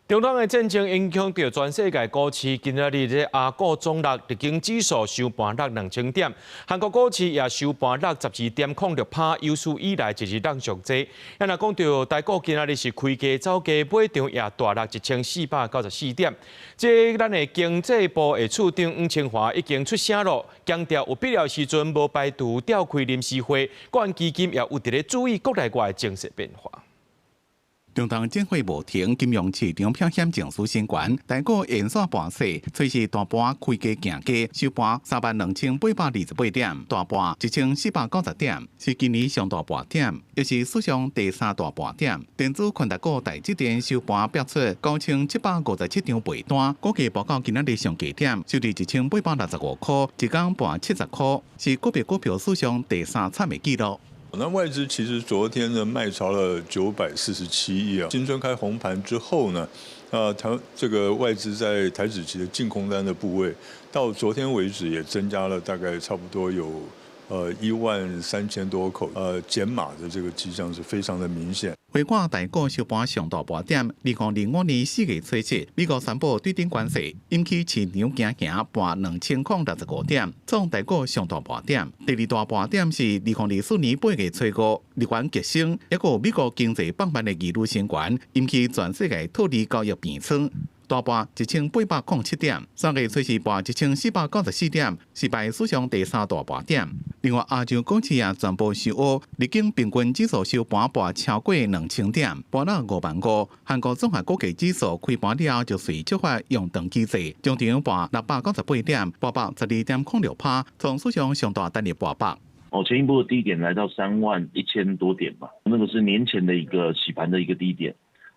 中東的戰爭影響著全世界股市，今仔日這亞股總落，日經指數收盤落2000點，韓國股市也收盤落12.06%，有史以來一日落上濟。啊，若講著台股今仔日是開低走低，尾場也大落1494點。這咱的經濟部的次長黃清華已經出聲囉，強調有必要時陣無排除召開臨時會，國安基金也有佇咧注意國內外的情勢變化。中東戰火無停，金融市場風險情緒升懸，台股延續盤勢，隨時大盤開低行低，收盤32,828點，大盤1490點，是今年上大盤點，也是史上第三大盤點。電子權值股台積電收盤飆出9757張賣單，股價報到今仔日上低點，收佇1865箍，一工盤70箍，是個別股票史上第三慘的紀錄。那外資其實昨天呢賣超了947億啊。新春開紅盤之後呢，台這個外資在台指期的淨空單的部位，到昨天為止也增加了大概差不多有13,000多口，減碼的這個跡象是非常的明顯。回顧台股收盤上大盤點，2005年4月初七，美國宣布對等關稅，引起市場驚驚盤2065點，創台股上大盤點。第二大盤點是2024年8月初五，日元急升，抑閣美國經濟放慢的疑慮升懸，引起全世界套利交易平倉。大盤1807點，3月初四盤1494點，是排史上第三大盤點。另外，亞洲股市也全部收烏，日經平均指數收盤盤超過2000點，盤落5萬5。韓國綜合股價指數開盤了後就隨觸發熔斷機制，終場盤698點，盤北12.06%，創史上上大單日盤北。哦，前一波的低點來到3萬1000多點嘛，那個是年前的一個洗盤的一個低點。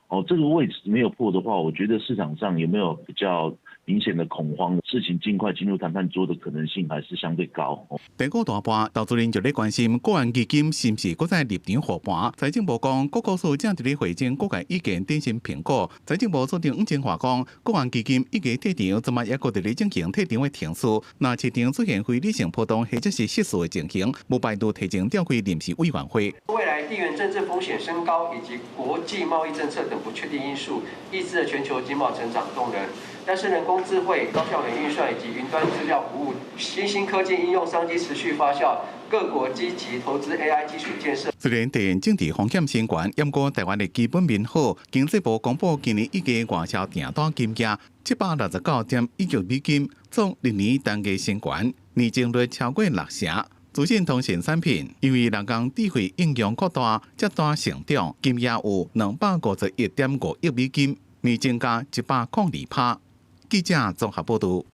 哦，這個位置沒有破的話，我覺得市場上有沒有比較明顯的恐慌？事情盡快進入談判桌的可能性還是相對高。台股大盤，投資人就咧關心國安基金是毋是閣再入場護盤？財政部講，國庫署正佇咧匯整各界意見，進行評估。財政部次長黃清華講，國安基金已經退場，這馬猶閣佇咧進行退場的程序。若市場出現非理性波動，或者是失序的情形，無排除提前召開臨時委員會。未來地緣政治風險升高，以及國際貿易政策等不確定因素，抑制了全球經貿成長動能。但是人工智慧、高效能運算以及雲端資料服務、新興科技應用商機持續發酵，各國積極投資 AI 基礎建設。雖然地緣政治風險升懸，毋過台灣的基本面好，經濟部公布今年一月外銷訂單金額769.1億美金，創歷年單月新高，年增率超過六成。資訊通訊產品因為人工智慧應用擴大，接單成長，金額有251.5億美金，年增加102%。記者綜合報導。